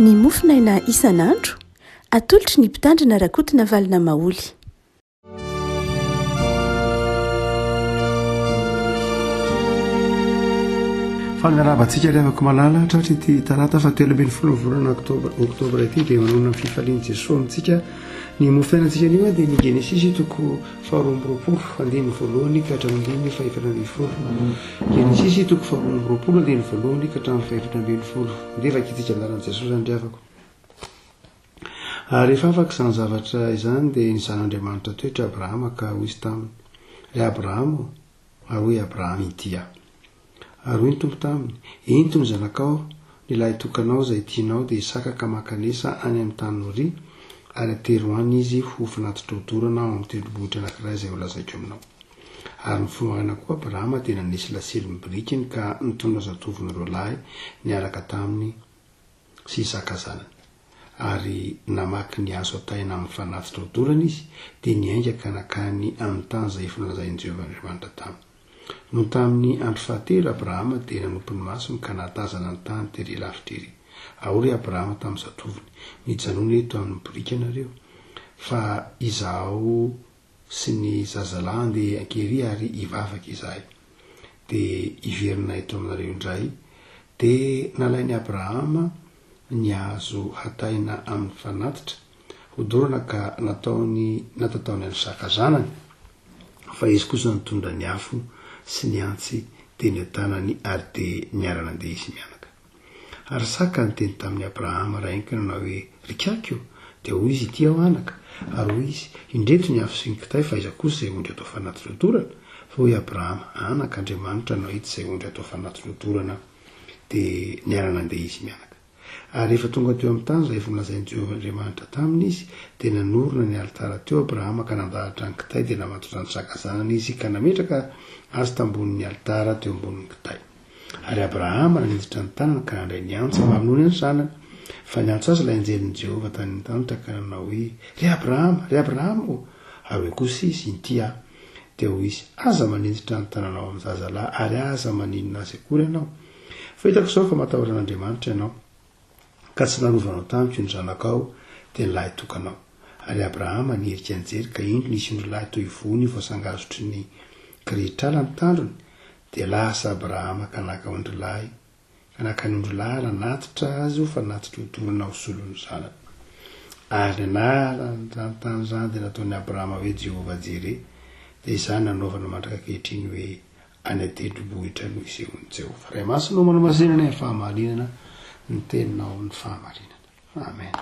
Ny mofonaina isan'andro, atolotry ny Mpitandrina Rakotonavalona Maholy. Fa miarahaba antsika ry havako malala, tratry ity talata fa 13 volana oktobra oktobra ity dia manonona ny fifalian'i Jesoa amintsika. Ny mofo fiainantsika anio dia ny Genesisy toko faharoa 22 andininy voalohany ka hatramin'ny andininy fahefatra ambin'ny folo. Genesisy toko faharoa amby roapolo andininy voalohany ka hatramin'ny fahefatra ambin'ny folo. Andeha vakintsika amin'ny anaran'i Jesoa izany ry havako. Ary rehefa afaka izany zavatra izany dia nizahan'Andriamanitra toetra Abrahama ka hoy Izy taminy, Ry Abrahama ô! Ary hoy Abrahama, Inty aho. Ary hoy ny Tompo taminy, Ento ny zanakao, ny lahitokanao izay tianao, dia Isaka ka mankanesa any amin'ny tany Moria, ary atero any izy ho fanatitra hodorana ao amin'ny tendrombohitra anankiray izay holazaiko aminao. Ary nifoha maraina koa Abrahama dia nanesy lasely ny birikiny ka nitondra zatovony roalahy niaraka taminy sy Isaka zanany. Ary namaky ny hazo hataina amin'ny fanatitra hodorana izy, dia niainga ka nankany amin'ny tany izay efa nolazain'i Jehovah Andriamanitra taminy. Nony tamin'ny andro fahatelo Abrahama dia nanopy ny masony ka nahatazana ny tany tery lavitra ery. Ahoa ry Abrahama tamin'ny zatovony, Mijanòna eto amin'ny boriky ianareo, fa izaho sy ny zazalahy andeha ankery ary hivavaka izahay, dia hiverina eto aminareo indray. Dia nalain'i Abrahama ny hazo hataina amin'ny fanatitra hodorana ka nataony natataony an'i Isaka zanany, fa izy kosa nitondra ny afo sy ny antsy teny an-tanany ary dia niara-nandeha izy mianaka. Ary Isaka niteny tamin'i Abrahama rainy ka nanao hoe, Ry kaky ô! Dia hoy izy, Ity aho anaka. Ary hoy izy, Indreto ny afo sy ny kitay, fa aiza kosa izay ondry atao fanatitra hodorana? Fa hoy Abrahama, Anaka, Andriamanitra no hahita izay ondry atao fanatitra hodorana. Dia niara-nandeha izy mianaka. Ary rehefa tonga teo amin'ny tany izay efa nolazain'i Jehovah Andriamanitra taminy izy, dia nanorina ny alitara teo Abrahama ka nandahatra ny kitay, dia namatotra an'i Isaka zanany izy ka nametraka azy tambonin'ny alitara teo ambonin'ny kitay. Ary Abrahama naniditra ny tanany ka nandray ny antsy mba hamonoany ny zanany. Fa niantso azy ilay anjelin'i Jehovah tany an-danitra ka nanao hoe, Ry Abrahama, ry Abrahama ô! Ary hoy kosa izy, Inty aho. Dia hoy izy, Aza maniditra ny tananao amin'ny zazalahy, ary aza maninona azy akory ianao. Fa hitako izao fa matahotra an'Andriamanitra ianao, ka tsy narovanao tamiko ny zanakao, dia ny lahitokanao. Ary Abrahama nihirika nijery, ka indro nisy ondrilahy toy vony voasangazotry ny kirihitrala ny tandrony, Dia lasa Abrahama ka naka ondrilahy, ka naka ny ondrilahy ary nanatitra azy ho fanatitra hodorana ho solon'ny zanany. Ary ny anaran'izany tany izany dia nataon'i Abrahama hoe Jehovah-Jire, dia izany nanaovana mandraka ankehitriny hoe, Any an-tendrombohitra no isehoan'i Jehovah. Ray Masina ô, manamasina anay amin'ny fahamarinana, ny teninao ny fahamarinana. Amen.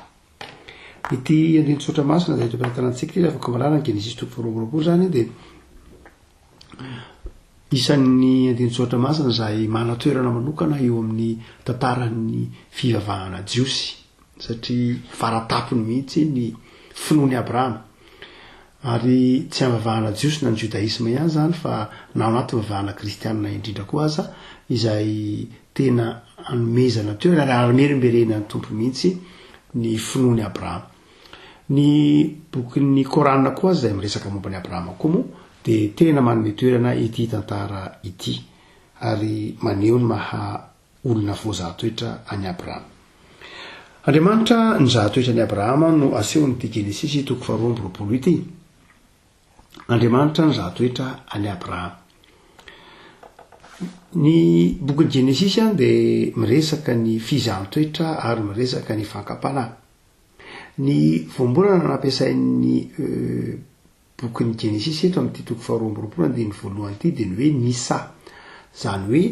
Ity andinin-tsoratra masina izay eto am-pelatanantsika ity, rehefa komalana ny Genesisy toko faharoa amby roapolo izany dia Isan'ny andinin-tsoratra masina izay manan-toerana manokana eo amin'ny tantaran'ny fivavahana jiosy, satria fara-tampony mihitsy ny finoan'i Abrahama. Ary tsy amin'ny vavahana jiosy na ny judaisme ihany izany fa na ao anatin'ny vavahana kristianina indrindra koa aza, izay tena anomezana toerana ary amerimberenan'ny Tompo mihitsy ny finoan'i Abrahama. Ny bokin'ny Korana koa aza izay miresaka momba an'i Abrahama koa moa dia tena manome toerana ity tantara ity ary maneho ny maha olona voazaha toetra an'i Abrahama. Andriamanitra nizaha toetra an'i Abrahama no asehon'ity Genesisy toko faharoa amby roapolo ity. Andriamanitra nizaha toetra an'i Abrahama. Ny bokin'ny Genesisy dia miresaka ny fizahan-toetra ary miresaka ny fankam-panahy. Ny voambolana nampiasain'ny bokin'ny Genesisy eto amin'ity toko faharoa amby roapolo andininy voalohany ity dia ny hoe nisa, izany hoe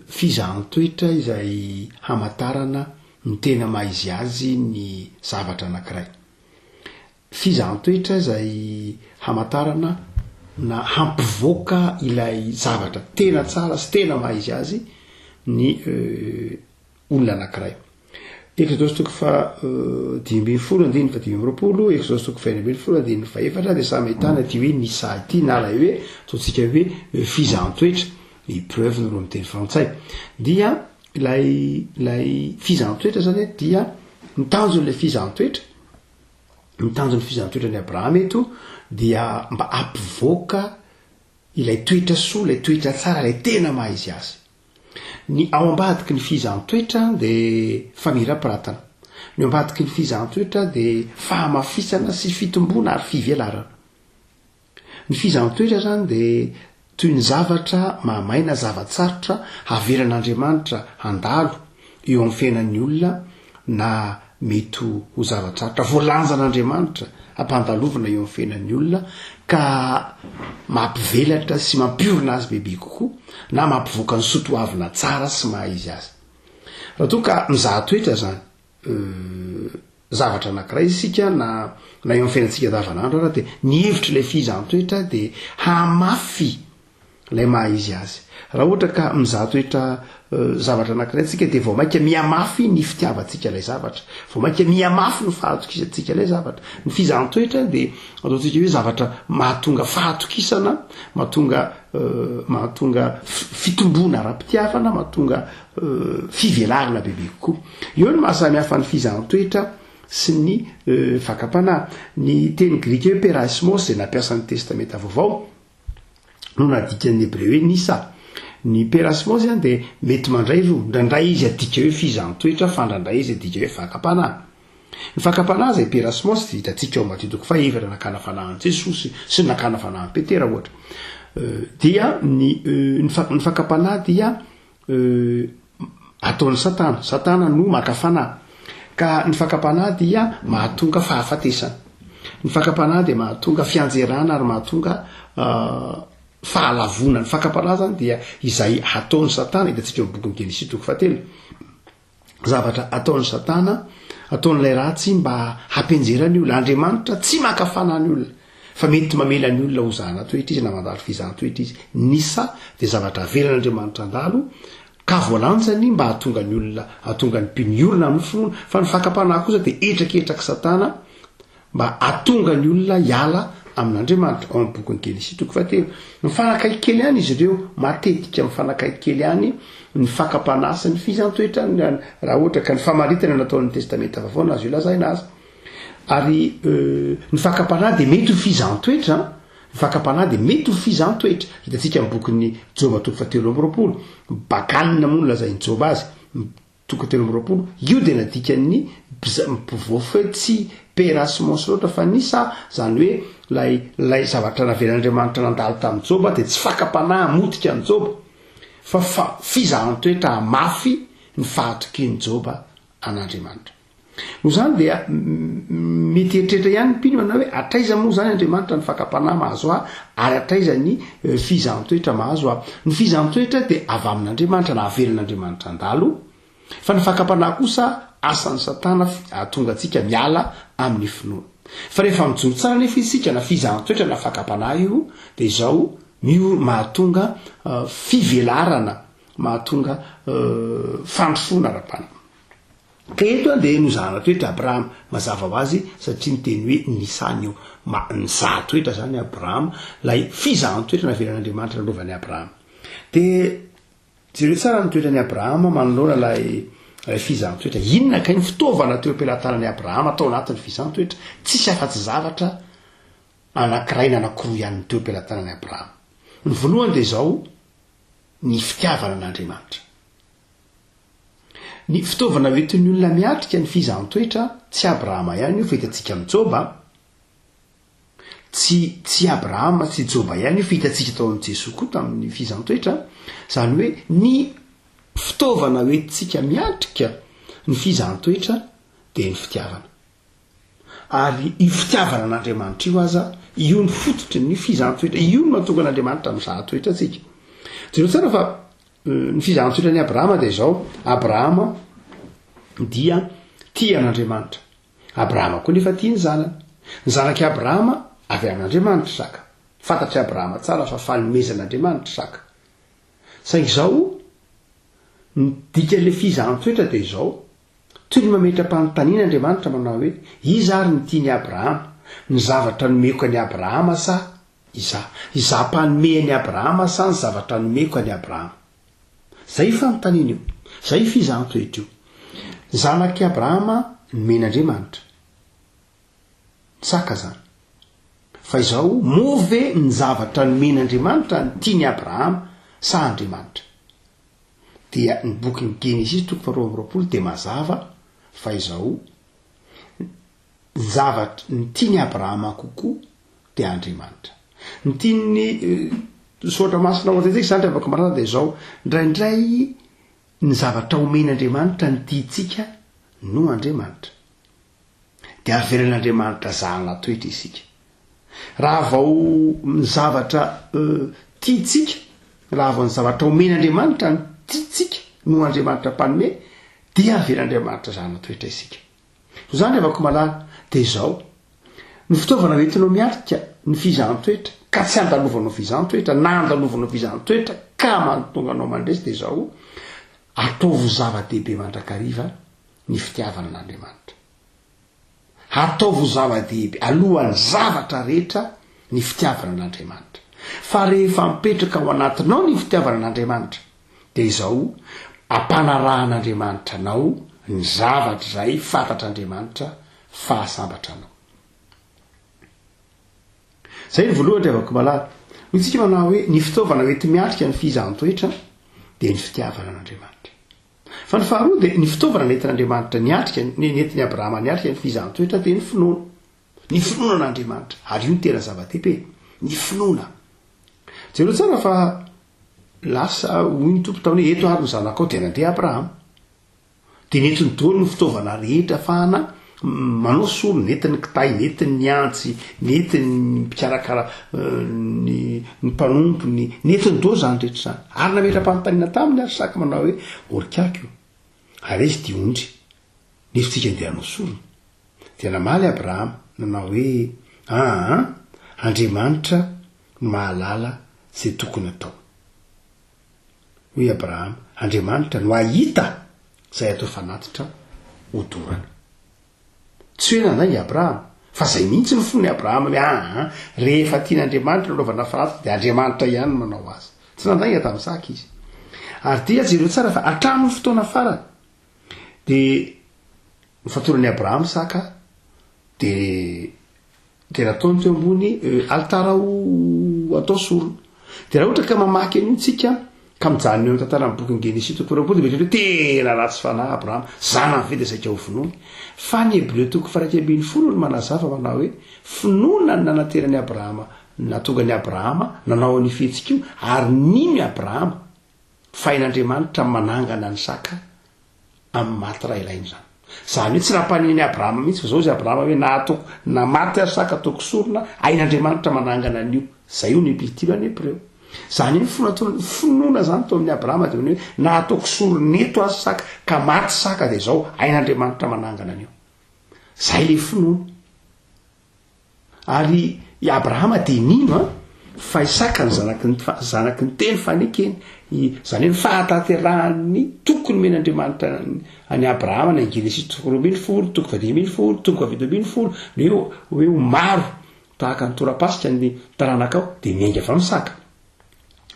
fizahan-toetra izay hamantarana ny tena maha izy azy ny zavatra anankiray. Fizahan-toetra izay hamantarana na hampivoaka ilay zavatra tena tsara sy tena maha izy azy ny olona anankiray. Eksodosy toko faha 15 andininy faha 25, Eksodosy toko faha 16 andininy faha efatra dia samy ahitana ity hoe nisa ity na ilay hoe ataontsika hoe fizahan-toetra, épreuve no amin'ny teny frantsay. Dia ilay ilay fizahan-toetra zany dia ny tanjon'ilay fizahan-toetra, ny tanjon'ny fizahan-toetran'i Abrahama eto dia mba hampivoaka ilay toetra soa, ilay toetra tsara, ilay tena maha izy azy. Ny ao ambadiky ny fizahan-toetra dia famirapiratana. Ny ao ambadiky ny fizahan-toetra dia fahamafisana sy fitomboana ary fivelarana. Ny fizahan-toetra izany dia toy ny zavatra mahamay na zava-tsarotra havelan'Andriamanitra handalo eo amin'ny fiainan'ny olona na mety ho zava-tsarotra voalanjan'Andriamanitra hampandalovina eo amin'ny fiainan'ny olona ka mampivelatra sy mampiorina azy bebe kokoa na mampivoaka ny soa toavina tsara sy maha izy azy. Raha toa ka mizaha toetra izany zavatra anankiray isika na na eo amin'ny fiainantsika andavanandro ara dia ny hevitr'ilay fizahan-toetra dia hahamafy ilay maha izy azy. Raha ohatra ka mizaha toetra zavatra anankiray tsika dia vao mainka mihamafy ny fitiavantsika ilay zavatra, vao mainka mihamafy ny fahatokisantsika ilay zavatra. Ny fizahan-toetra dia ataontsika hoe zavatra mahatonga fahatokisana, mahatonga mahatonga fitomboana ara-pitiavana, mahatonga fivelarana bebe kokoa. Eo no maha samy hafa ny fizahan-toetra sy ny fakam-panahy. Ny teny grika hoe perasmos izay nampiasan'ny Testamenta Vaovao no nadikan'ny hebreo hoe nisa. Ny perasmos dia mety mandray roa, indraindray izy adika hoe fizahan-toetra fa indraindray izy adika hoe fakam-panahy. Ny fakam-panahy izay perasmos dia hitantsika ao Matio toko fahefatra nakana fanahy an'i Jesosy sy ny nakana fanahy an'i Petera ohatra. Dia ny ny fakam-panahy dia Ataon'i Satana. Satana no maka fanahy. Ka ny fakam-panahy dia mahatonga fahafatesana. Ny fakam-panahy dia mahatonga fianjerana ary mahatonga fahalavoana. Ny fakam-panahy zany dia izay ataon'i Satana, hitantsika ao amin'ny bokin'i Genesisy toko fahatelo. Zavatra ataon'i Satana, ataon'ilay ratsy mba hampianjera ny olona. Andriamanitra tsy maka fanahy ny olona. Fa mety mamela ny olona ho zahana toetra izy na mandalo fizahan-toetra izy. Ny saha dia zavatra avelan'Andriamanitra handalo ka voalanjany mba hahatonga ny olona, hahatonga ny mpino hiorina amin'ny finoana. Fa ny fakam-panahy kosa dia hetraketrak'i Satana mba hahatonga ny olona hiala amin'Andriamanitra, ao amin'ny bokin'ny Genesisy toko fahatelo. Mifanakaiky kely ihany izy ireo, matetika mifanakaiky kely ihany ny fakam-panahy sy ny fizahan-toetra, raha ohatra ka ny famaritana nataon'ny Testamenta Vaovao no azo ilazaina azy. Ary ny fakam-panahy dia mety ho fizahan-toetra, ny fakam-panahy dia mety ho fizahan-toetra. Hitantsika amin'ny bokin'ny Joba toko fahatelo amby 20, Baganina moa no lazain'i Joba azy, toko 23, io dia nadikan'ny mpivoafo hoe tsy perasmos loatra fa ny sa, izany hoe ilay ilay zavatra navelan'Andriamanitra nandalo tamin'i Joba dia tsy fakam-panahy hamotika an'i Joba, fa fa fizahan-toetra hamafy ny fahatokian'i Joba an'Andriamanitra. Noho izany dia mety hieritreritra ihany ny mpino manao hoe hatraiza moa izany Andriamanitra ny fakam-panahy mahazo ahy ary hatraiza ny eh, fizahan-toetra mahazo ahy. Ny fizahan-toetra dia avy amin'Andriamanitra na avelan'Andriamanitra handalo, fa ny fakam-panahy kosa asan'i Satana hahatonga antsika miala amin'ny finoana. Fa rehefa mijoro tsara nefa isika na fizahan-toetra na fakam-panahy io dia izao mio mahatonga eh, fivelarana, mahatonga eh, fandrosoana ara-panahy. Ka eto dia nozahana toetra Abrahama, mazava ho azy satria ny teny hoe nisany io, ma, nizaha toetra zany Abrahama, ilay fizahan-toetra navelan'Andriamanitra nanaovan'i Abrahama. Dia jereo tsara ny toetran'i Abrahama manoloana ilay ilay fizahan-toetra. Inona kay ny fitaovana teo am-pelatanan'i Abrahama tao anatin'ny fizahan-toetra? Tsisy afa-tsy zavatra anankiray na anankiroa ihany ny teo am-pelatanan'i Abrahama. Ny voalohany dia izao, ny fitiavana an'Andriamanitra. Ny fitaovana hoentin'ny olona miatrika ny fizahan-toetra, tsy Abrahama ihany io fa hitantsika amin'i Joba, tsy tsy Abrahama sy Joba ihany io fa hitantsika tao amin'i Jesoa koa tamin'ny fizahan-toetra, izany hoe ny fitaovana hoentintsika miatrika ny fizahan-toetra dia ny fitiavana. Ary io fitiavana an'Andriamanitra io aza, io no fototry ny fizahan-toetra, io no mahatonga an'Andriamanitra mizaha toetra antsika. Jereo tsara fa Ny fizahan-toetran'i Abrahama dia izao, Abrahama dia tia an'Andriamanitra. Abrahama koa nefa tia ny zanany. Ny zanak'i Abrahama avy amin'Andriamanitra Isaka. Fantatr'i Abrahama tsara fa fanomezan'Andriamanitra Isaka. Saingy izao, ny dikan'ilay fizahan-toetra dia izao, toy ny mametra-panontaniana Andriamanitra manao hoe, Iza ary no tian'i Abrahama? Ny zavatra nomeko an'i Abrahama sa Izaho. Izaho mpanome an'i Abrahama sa ny zavatra nomeko an'i Abrahama? Izay io fanontaniana io. Izay io fizahan-toetra io. Ny zanak'i Abrahama nomen'Andriamanitra. Isaka izany. Fa izao, moa ve ny zavatra nomen'Andriamanitra no tian'i Abrahama sa Andriamanitra? Dia ny bokin'ny Genesisy toko faharoa amby 20 dia mazava fa izao, ny zavatra, ny tian'i Abrahama kokoa dia Andriamanitra. Ny tian'ny Soratra Masina ho antsika izany ry havako malala dia izao, indraindray ny zavatra omen'Andriamanitra ny tiantsika no Andriamanitra. Dia avelan'Andriamanitra zahana toetra isika. Raha vao ny zavatra tiantsika, raha vao ny zavatra omen'Andriamanitra no tiantsika no Andriamanitra mpanome, dia avelan'Andriamanitra zahana toetra isika. Noho izany ry havako malala, dia izao, ny fitaovana hoentinao miatrika ny fizahan-toetra, ka tsy andalovanao fizahan-toetra, na andalovanao fizahan-toetra ka mahatonga anao mandresy, dia izao, ataovy ho zava-dehibe mandrakariva ny fitiavana an'Andriamanitra. Ataovy ho zava-dehibe alohan'ny zavatra rehetra ny fitiavana an'Andriamanitra. Fa rehefa mipetraka ao anatinao ny fitiavana an'Andriamanitra, dia izao, ampanarahan'Andriamanitra anao ny zavatra izay fantatr'Andriamanitra fa hahasambatra anao. Izay ny voalohany ry havako malala. Hoy tsika manao hoe ny fitaovana hoenti-miatrika ny fizahan-toetra dia ny fitiavana an'Andriamanitra. Fa ny faharoa dia ny fitaovana nentin'Andriamanitra niatrika, nentin'i Abrahama niatrika ny fizahan-toetra dia ny finoana. Ny finoana an'Andriamanitra. Ary io no tena zava-dehibe. Ny finoana. Jereo tsara fa lasa hoy ny Tompo tamin'ny hoe eto ary ny zanakao dia nandeha Abrahama. Dia nentiny daholo ny fitaovana rehetra afahana manao sorona, nentiny ny kitay, nentiny ny antsy, nentiny ny mpikarakara ny ny mpanompony, nentiny daholo izany rehetra izany. Ary nametra-panontaniana taminy ary Isaka manao hoe, Orikako io, ary aiza ity ondry, nefa tsika andeha hanao sorona? Dia namaly Abrahama, nanao hoe, Aa, Andriamanitra no mahalala izay tokony hatao. Hoy i Abrahama, Andriamanitra no hahita izay atao fanatitra hodorana. Tsy hoe nandainga i Abrahama, fa izay mihitsy no fon'i Abrahama hoe aa, rehefa tian'Andriamanitra ny hanaovana fanatitra dia Andriamanitra ihany no manao azy. Tsy nandainga tamin'i Isaka izy. Ary dia jereo tsara fa hatramin'ny fotoana farany dia nofatoran'i Abrahama Isaka dia Dia nataony teo ambony alitara ho atao sorona. Dia raha ohatra ka mamaky an'io tsika, ka mijanona eo amin'ny tantaran'ny bokin'i Genesisy toko 22 dia mieritreritra hoe tena ratsy fanahy Abrahama, zanany ve dia saika ho vonoiny? Fa ny Hebreo toko faha-11 no manazava manao hoe finoana ny nanateran'i Abrahama, nahatonga an'i Abrahama nanao an'io fihetsika io, ary nino i Abrahama fa hain'Andriamanitra ny manangana an'i Isaka amin'ny maty raha ilaina izany. Izany hoe tsy nampanino an'i Abrahama mihitsy fa izao izy Abrahama hoe na ataoko na maty aza ka ataoko sorona, hain'Andriamanitra manangana an'io. Izay io ny epistily any Hebreo. Izany hoe ny finoana tao ny finoana izany tao amin'i Abrahama dia hoe na ataoko sorona eto aza saka ka maty saka dia izao hain'Andriamanitra manangana an'io. Izay ilay finoana. Ary i Abrahama dia nino an, fa Isaka no zanaky ny zanaky ny teny fanekeny, izany hoe ny fahatanterahan'ny toky nomen'Andriamanitra an'i Abrahama any Genesisy toko 12, toko faha-15, toko faha-17, ny hoe hoe ho maro tahaka ny tora-pasika ny taranakao, dia niainga avy amin'i Isaka.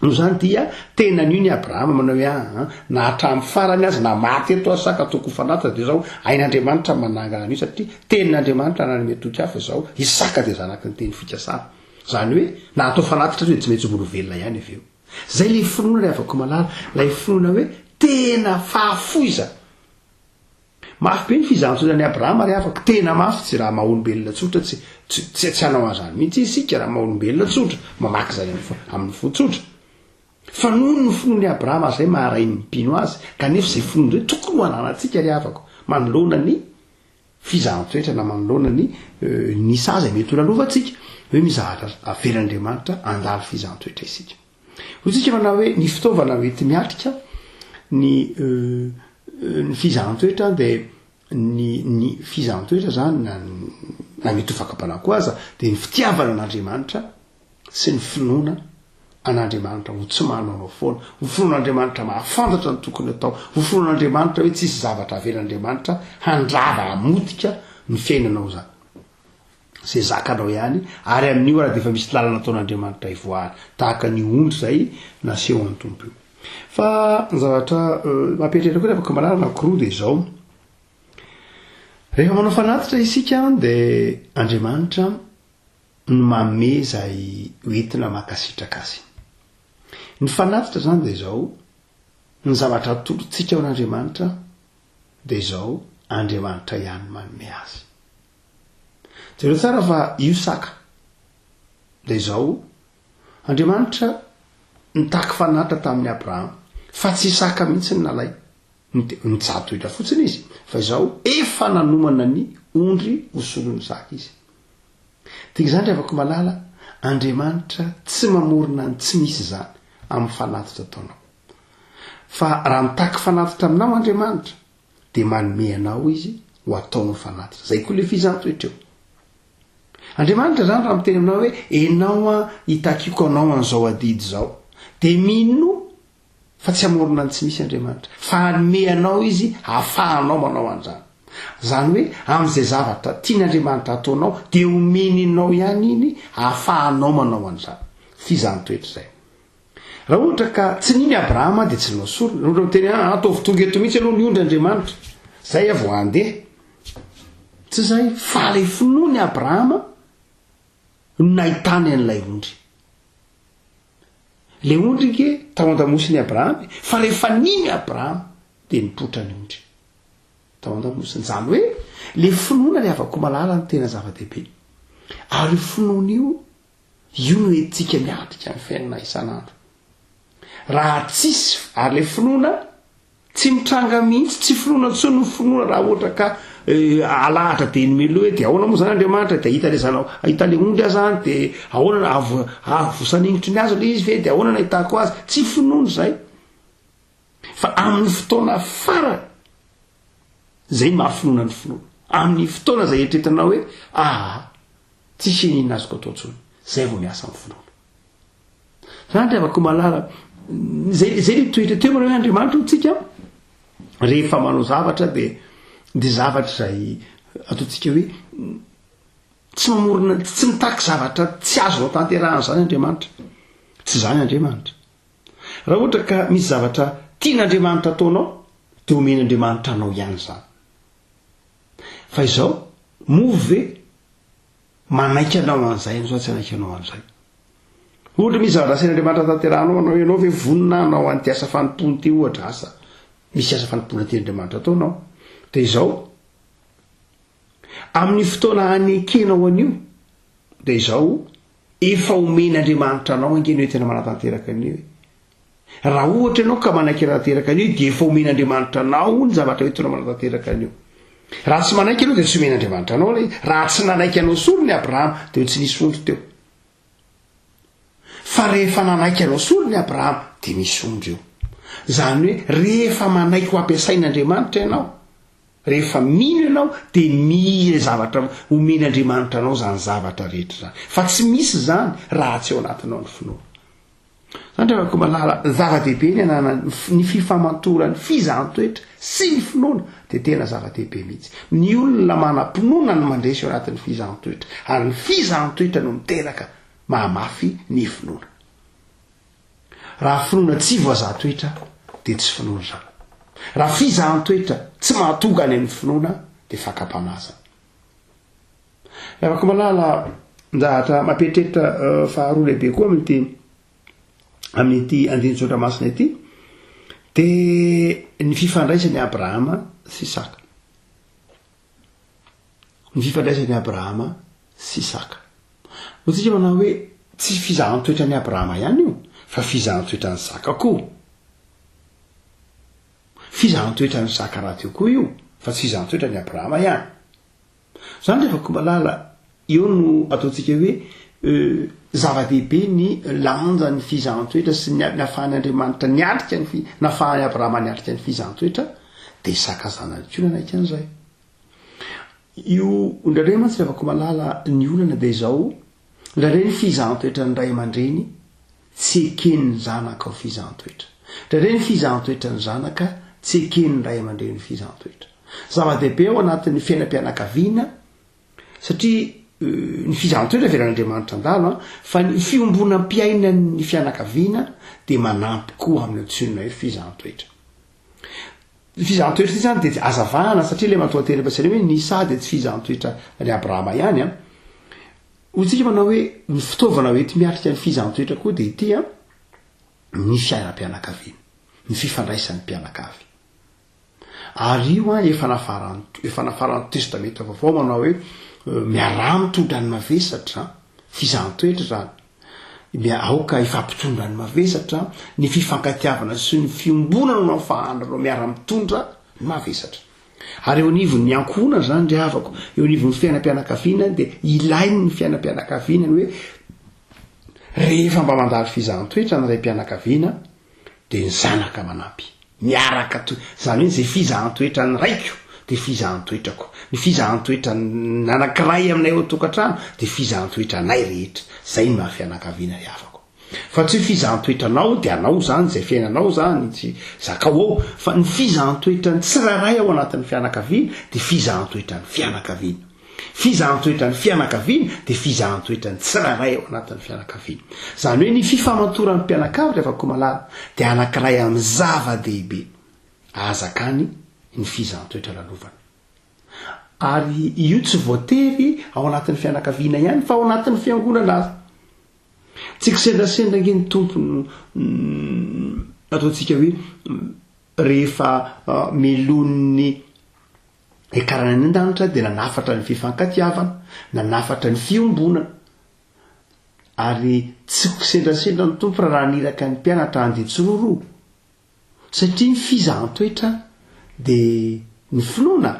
Noho izany dia tena nino i Abrahama manao hoe aa, na hatramin'ny farany aza, na maty eto aza saka tokony ho fanatitra dia izao, hain'Andriamanitra ny manangana an'io satria tenin'Andriamanitra nanome toky ahy fa izao, Isaka dia zanaky ny teny fikasana. Izany hoe na atao fanatitra aza io dia tsy maintsy mbola ho velona ihany avy eo. Izay ilay finoana ry havako malala, ilay finoana hoe tena fahafoizana. Mafy be ny fizahan-toetran'i Abrahama ry havako, tena mafy, tsy raha maha olombelona tsotra, tsy tsy tsy hanao an'izany mihitsy isika raha maha olombelona tsotra, mamaky izany amin'ny fo amin'ny fo tsotra. Fa noho ny finoan'i Abrahama izay maha rain'ny mpino azy, kanefa izay finoana izay tokony ho ananantsika ry havako, manoloana ny fizahan-toetra na manoloana ny ny sazy mety ho lalovantsika, hoe mizahatra avelan'Andriamanitra handalo fizahan-toetra isika. Hoy tsika manao hoe ny fitaovana hoenti-miatrika ny ny fizahan-toetra dia ny ny fizahan-toetra zany na na mety ho fakam-panahy koa aza dia ny fitiavana an'Andriamanitra sy ny finoana an'Andriamanitra ho tsy manaonao foana, ho finoan'Andriamanitra mahafantatra ny tokony atao, ho finoan'Andriamanitra hoe tsisy zavatra avelan'Andriamanitra handrava hamotika ny fiainanao zany. Izay zakanao ihany, ary amin'io ara dia efa misy lalana ataon'Andriamanitra hivoahana, tahaka an'io ondry izay nasehon'ny Tompo io. Fa ny zavatra mampieritreritra koa rehefa malala anankiroa dia izao, rehefa manao fanatitra isika dia Andriamanitra no manome izay hoentina mankasitraka azy. Ny fanatitra izany dia izao. Ny zavatra atolotsika ho an'Andriamanitra dia izao, Andriamanitra ihany manome azy. Jereo tsara fa io saka dia izao, Andriamanitra nitaky fanatitra tamin'i Abrahama, fa tsy Isaka mihitsy no nalainy. Nijatohitra fotsiny izy, fa izao efa nanomana ny ondry ho solon'ny saka izy. Dika izany ry havako malala, Andriamanitra tsy mamorona ny tsy misy izany amin'ny fanatitra ataonao. Fa raha mitaky fanatitra aminao Andriamanitra, dia manome anao Izy ho ataonao fanatitra. Izay koa ilay fizaham-toetra eo. Andriamanitra izany raha miteny aminao hoe enao an hitakiako anao an'izao adidy izao, dia minoa fa tsy hamorona ny tsy misy Andriamanitra, fa hanome anao Izy hahafahanao manao an'izany. Izany hoe amin'izay zavatra tian'Andriamanitra hataonao dia omeny anao ihany iny hahafahanao manao an'izany. Fizaham-toetra izay. Raha ohatra ka tsy nino i Abrahama dia tsy nanao sorona. Raha ohatra miteny hoe ataovy tonga eto mihitsy aloha ny ondry Andriamanitra, zay aho vao handeha. Tsy izay, fa ilay finoan'i Abrahama no nahitany an'ilay ondry. Ilay ondry nge tao an-damosin'i Abrahama e, fa rehefa nino i Abrahama dia nipoitra ny ondry tao an-damosiny. Izany hoe ilay finoana ry havako malala no tena zava-dehibe. Ary io finoana io Io no entintsika miatrika ny fiainana isan'andro. Raha tsisy ary le finoana tsy mitranga mihitsy, tsy finoana intsony ny finoana raha ohatra ka eh, alahatra dia ny melo hoe dia ahoana moa zany Andriamanitra dia hita le zanao, hita le ondry aza any dia ahoana avo avosaningotry ny hazo le izy ve dia ahoana nahitako azy, tsy finoana izay. Fa amin'ny fotoana farany zay maha finoana ny finoana. Amin'ny fotoana izay eritreretinao hoe aa Tsisy inona azoko atao intsony, zay vao miasa amin'ny finoana. Zany ry havako malala, zay zay le toetra teo manao hoe Andriamanitra hoy tsika, rehefa manao zavatra de de zavatra izay ataontsika hoe tsy mamorona, tsy mitaky zavatra tsy azonao tanterahana zany Andriamanitra. Tsy zany Andriamanitra. Raha ohatra ka misy zavatra tian'Andriamanitra ataonao, de omen'Andriamanitra anao ihany zany. Fa izao, moa ve manaiky anao an'izay ianao sa tsy hanaiky anao an'izay? Ohatra misy zavatra asain'Andriamanitra tanterahanao anao, ianao ve vonona hanao an'ity asa fanompoana ity ohatra, asa misy asa fanompoana tian'Andriamanitra ataonao. Dia izao, amin'ny fotoana hanekenao an'io, dia izao, efa omen'Andriamanitra anao ange ny hoe tena manatanteraka an'io e. Raha ohatra ianao ka manaiky hanatanteraka an'io dia efa omen'Andriamanitra anao ny zavatra hoentinao manatanteraka an'io. Raha tsy manaiky ianao dia tsy omen'Andriamanitra anao ilay izy. Raha tsy nanaiky hanao sorona i Abrahama dia tsy nisy ondry teo. Fa rehefa nanaiky hanao sorona i Abrahama dia misy ondry eo. Izany hoe rehefa manaiky ho ampiasain'Andriamanitra ianao, rehefa mino ianao dia mila zavatra omen'Andriamanitra anao izany zavatra rehetra izany. Fa tsy misy izany raha tsy ao anatinao ny finoana. Zany ry havako malala, zava-dehibe ny ananany, ny fifamantoran'ny fizahan-toetra sy ny finoana dia tena zava-dehibe mihitsy. Ny olona manam-pinoana no mandresy ao anatin'ny fizahan-toetra, ary ny fizahan-toetra no miteraka mahamafy ny finoana. Raha finoana tsy voazaha toetra dia tsy finoana izany. Raha fizahan-toetra tsy mahatonga any amin'ny finoana dia fakam-panahy izany. Ry havako malala, ny-zavatra mampieritreritra faharoa lehibe koa amin'ity amin'ity andinin-tsoratra masina ity dia ny fifandraisan'i Abrahama sy Isaka. Ny fifandraisan'i Abrahama sy Isaka. Hoy-tsika manao hoe tsy fizahan-toetran'i Abrahama ihany io fa fizahan-toetran'i Isaka koa. Fizahan-toetran'i Isaka rahateo koa io fa tsy fizahan-toetran'i Abrahama ihany. Zany ry havako malala, eo no ataontsika hoe zava-dehibe ny lanjan'ny fizahan-toetra sy ny nafahan'Andriamanitra niatrika ny fi-, nafahan'i Abrahama niatrika ny fizahan-toetra, dia Isaka zanany koa nanaiky an'izay. Io, indraindray mantsy ry havako malala, ny olana dia izao, indraindray ny fizahan-toetran'ny ray aman-dreny tsy eken'ny zanaka ho fizahan-toetra. Indraindray ny fizahan-toetran'ny zanaka tsy eken'ny ray aman-dreny ho fizahan-toetra. Zava-dehibe ao anatin'ny fiainam-pianakaviana satria ny fizahan-toetra avelan'Andriamanitra handalo an, fa ny fiombonam-piainan'ny fianakaviana dia manampy koa amin'ny antsoina hoe fizahan-toetra. Ny fizahan-toetra ity izany dia aza avahana satria ilay matoanteny ampiasaina hoe nisa dia tsy fizahan-toetra an'i Abrahama ihany an. Hoy tsika manao hoe ny fitaovana ho enti-miatrika ny fizahan-toetra koa dia ity an, ny fiainam-pianakaviana. ny fifandraisan'ny mpianakavy. Ary io an efa nafaran'ny efa nafaran'ny Testamenta Vaovao manao hoe miaraha mitondra ny mavesatra, fizahan-toetra izany. Mia aoka hifampitondra ny mavesatra, ny fifankatiavana sy ny fiombonana no ahafahanareo miara-mitondra ny mavesatra. Ary eo anivon'ny ankohonana izany ry havako, eo anivon'ny fiainam-pianakaviana dia ilain'ny fiainam-pianakaviana ny hoe rehefa mba mandalo fizahan-toetra ny raim-pianakaviana dia ny zanaka manampy. Miaraka toy, izany hoe izay fizahan-toetran'ny raiko dia fizahan-toetrako, ny fizahan-toetran'ny anankiray aminay ao an-tokantrano dia fizahan-toetranay rehetra. Izay no maha fianakaviana ry havako. Fa tsy hoe fizahan-toetranao dia anao izany, izay fiainanao izany, tsy zakao ao, fa ny fizahan-toetran'ny tsirairay ao anatin'ny fianakaviana dia fizahan-toetran'ny fianakaviana. Fizahan-toetra ny fianakaviana dia fizahan-toetra ny tsirairay ao anatin'ny fianakaviana. Izany hoe ny fifamatoran'ny mpianakavy ry Vakomalala dia anankiray amin'ny zava-dehibe ahazakany ny fizahan-toetra lalovana. Ary io tsy voatery ao anatin'ny fianakaviana ihany fa ao anatin'ny fiangonana aza. Tsy kisendrasendra ange ny Tompo no ataontsika hoe rehefa melonin'ny Niakarana any an-danitra dia nanafatra ny fifankatiavana, nanafatra ny fiombonana. Ary tsy kisendrasendra ny Tompo raha naniraka ny mpianatra handeha tsiroaroa. Satria ny fizahan-toetra dia ny finoana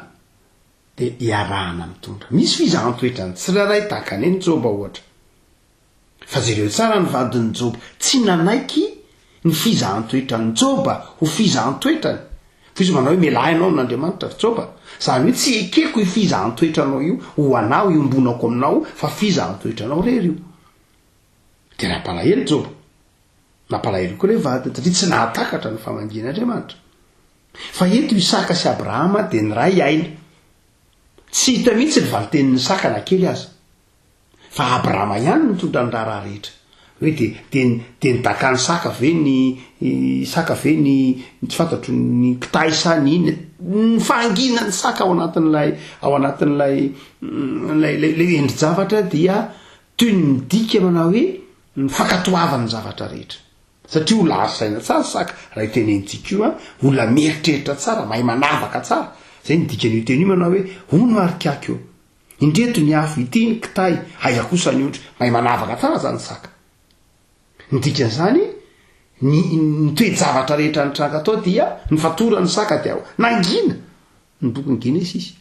dia iarahana mitondra. Misy fizahan-toetra ny tsirairay tahaka ny an'i Joba ohatra. Fa jereo tsara ny vadin'i Joba, tsy nanaiky ny fizahan-toetran'i Joba ho fizahan-toetrany. Fa izy manao hoe, Mialà ianao amin'Andriamanitra, ry Joba. Izany hoe tsy ekeko io fizahan-toetranao io ho anao, iombonako aminao, fa fizahan-toetranao irery io. Dia nampalahelo Joba. Nampalahelo koa ilay vadiny, satria tsy nahatakatra ny famangian'Andriamanitra. Fa eto Isaka sy Abrahama dia niray aina. Tsy hita mihitsy ny valin-tenin'i Isaka na kely aza. Fa Abrahama ihany no nitondra ny raharaha rehetra. Hoe dia, dia, dia nidakan'ny saka ve ny, saka ve ny, tsy fantatro, ny kitay sa ny inona. Ny fahanginan'ny saka ao anatin'ilay, ao anatin'ilay, ilay, ilay, ilay endri-javatra dia toy ny midika manao hoe ny fankatoavany ny zavatra rehetra. Satria olona azo saina tsara saka, raha io tenenintsika io an, olona mieritreritra tsara, mahay manavaka tsara. Izay no dikan'io teny io manao hoe, hono ary kiaky ô. Indreto ny afo, ity ny kitay, aiza kosa ny ondry? Mahay manavaka tsara zany saka. Ny dikan'izany, ny ny toe-javatra rehetra nitranga tao dia ny fatoran'ny saka dia nangina ny bokin'ny Genesisy.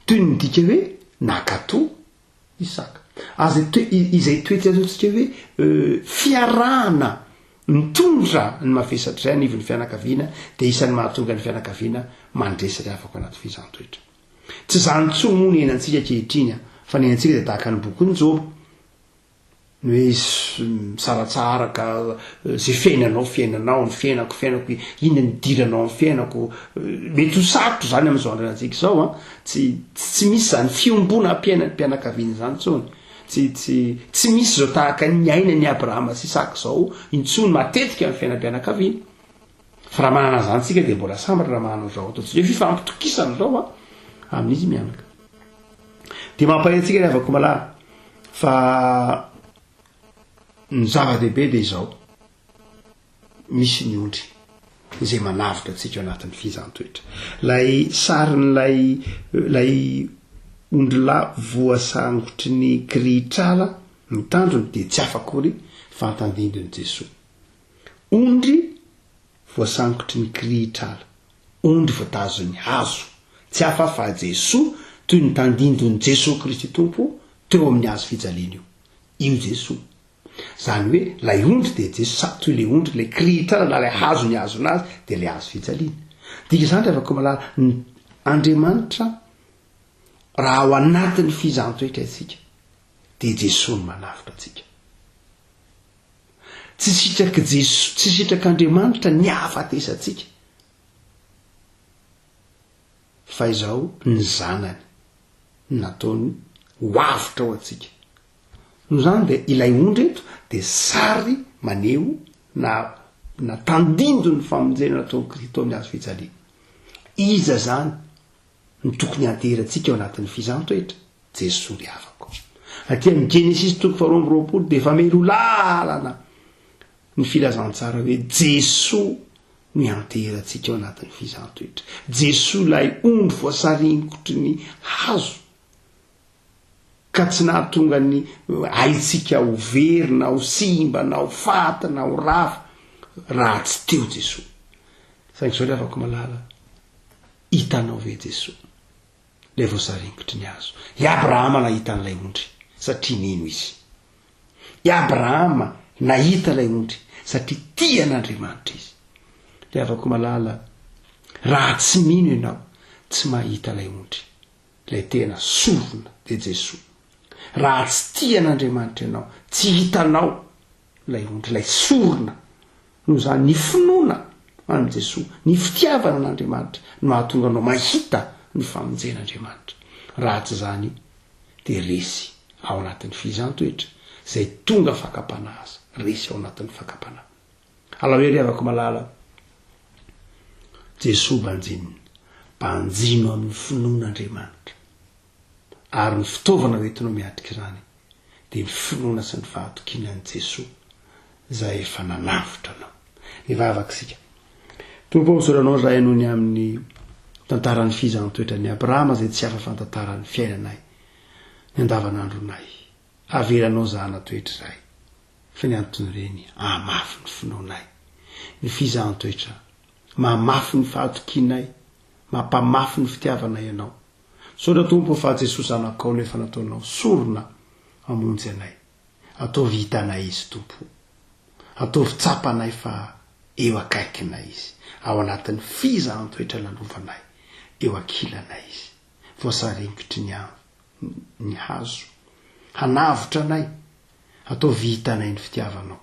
Toy ny midika hoe nankatò i saka. Aza toe, izay toetra ataontsika hoe fiarahana mitondra ny mavesatra izay anivon'ny fianakaviana dia isan'ny mahatonga ny fianakaviana mandresy ry havako anaty fehezan-toetra. Tsy izany intsony moa ny iainantsika ankehitriny an, fa ny iainantsika dia tahaka ny bokin'i Joba, ny hoe misaratsaraka, izay fiainanao fiainanao, ny fiainako fiainako, inona no idiranao amin'ny fiainako, mety ho sarotra izany amin'izao andro iainantsika izao an, tsy tsy misy izany fiombonam-piainan'ny mpianakaviana izany intsony, tsy tsy tsy misy izao tahaka ny niainan'i Abrahama sy Isaka izao intsony matetika amin'ny fiainam-pianakaviana. Fa raha manana an'izany tsika dia mbola sambatra raha manana izao ataontsika hoe fifampitokisana izao a amin'izy mianaka. Dia mampahery antsika ry havako malala fa ny zava-dehibe dia izao, misy ny ondry izay manavotra antsika ao anatin'ny fihizan-toetra. Ilay sarin'ilay ilay ondrilahy voasangotry ny kirihitrala ny tandrony dia tsy hafa akory fa an-tandindon'i Jesoa. Ondry voasangotry ny kirihitr'ala, ondry voatazon'ny hazo, tsy hafa fa Jesoa toy ny tandindon'i Jesoa Kristy Tompo teo amin'ny hazo fijaliana io. Io Jesoa. Izany hoe ilay ondry dia Jesoa, sady toy ilay ondry, ilay kirihitr'ala na ilay hazo nihazona azy dia ilay hazo fijaliana. Dika izany ry havako malala, ny Andriamanitra raha ao anatin'ny fizahan-toetra isika dia Jesoa no manavotra antsika. Tsy sitrak'i Jesoa, tsy sitrak'Andriamanitra ny hahafatesantsika, fa izao ny Zanany nataony ho avotra ho antsika. Noho izany dia ilay ondry eto dia sary maneho na na tandindon'ny famonjena nataon'i Kristy teo amin'ny hazo fijaliana. Iza izany no tokony hianteherantsika ao anatin'ny fizaham-toetra? Jesoa ry havako. Aty amin'ny Genesisy toko faharoa amby roapolo dia efa mialoha lalana ny filazantsara hoe Jesoa. no ianteherantsika ao anatin'ny fizahan-toetra. Jesoa ilay ondry voasarinkotry ny hazo ka tsy nahatonga ny aintsika ho very na ho simba na ho faty na ho rava raha tsy teo Jesoa. Saingy izao ry havako malala, hitanao ve Jesoa? Ilay voasarinkotry ny hazo. I Abrahama nahita an'ilay ondry satria nino izy. I Abrahama nahita ilay ondry satria tia an'Andriamanitra izy. Ry havako malala, raha tsy mino ianao, tsy mahita ilay ondry, ilay tena sorona dia Jesoa. Raha tsy tia an'Andriamanitra ianao, tsy hitanao ilay ondry, ilay sorona. Noho izany, ny finoana an'i Jesoa, ny fitiavana an'Andriamanitra no mahatonga anao mahita ny famonjen'Andriamanitra. Raha tsy izany dia resy ao anatin'ny fihizan-toetra, izay tonga fakam-panahy aza, resy ao anatin'ny fakam-panahy. Alao hery havako malala, Jesoa banjinina, banjino amin'ny finoana Andriamanitra. Ary ny fitaovana hoentinao miatrika izany dia ny finoana sy ny fahatokiana an'i Jesoa izay efa nanavotra anao. Hivavaka isika. Tompo ô, misaotra Anao izahay noho ny amin'ny tantaran'ny fizahan-toetran'i Abrahama izay tsy afa-fantantaran'ny fiainanay, ny andavanandronay. Avelanao zahana toetra izahay, fa ny anton'ireny hahamafy ny finoanay, ny fizahan-toetra, mahamafy ny fahatokianay, mampamafy ny fitiavanay Anao. Misaotra Tompo fa Jesoa Zanakao no efa nataonao sorona hamonjy anay. Ataovy hitanay Izy Tompo o. Ataovy tsapanay fa eo akaikinay Izy, ao anatin'ny fizahan-toetra lalovanay, eo ankilanay Izy, voasaringotry ny ny hazo. Hanavotra anay. Ataovy hitanay ny fitiavanao.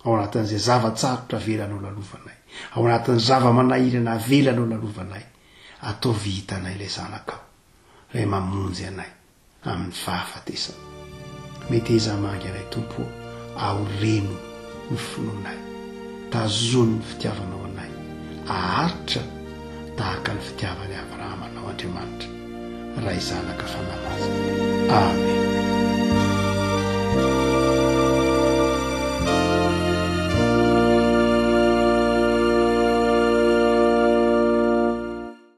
Ao anatin'izay zava-tsarotra avelanao lalovanay, ao anatin'ny zava-manahirana avelanao lalovanay, ataovy hitanay ilay Zanakao, ilay mamonjy anay amin'ny fahafatesana. Meteza hamangy anay Tompo ô, aoreno ny finoanay, tazony ny fitiavanao anay, aharitra tahaka ny fitiavan'i Abrahama anao Andriamanitra, Ray Zanaka Fanahy Masina. Amen.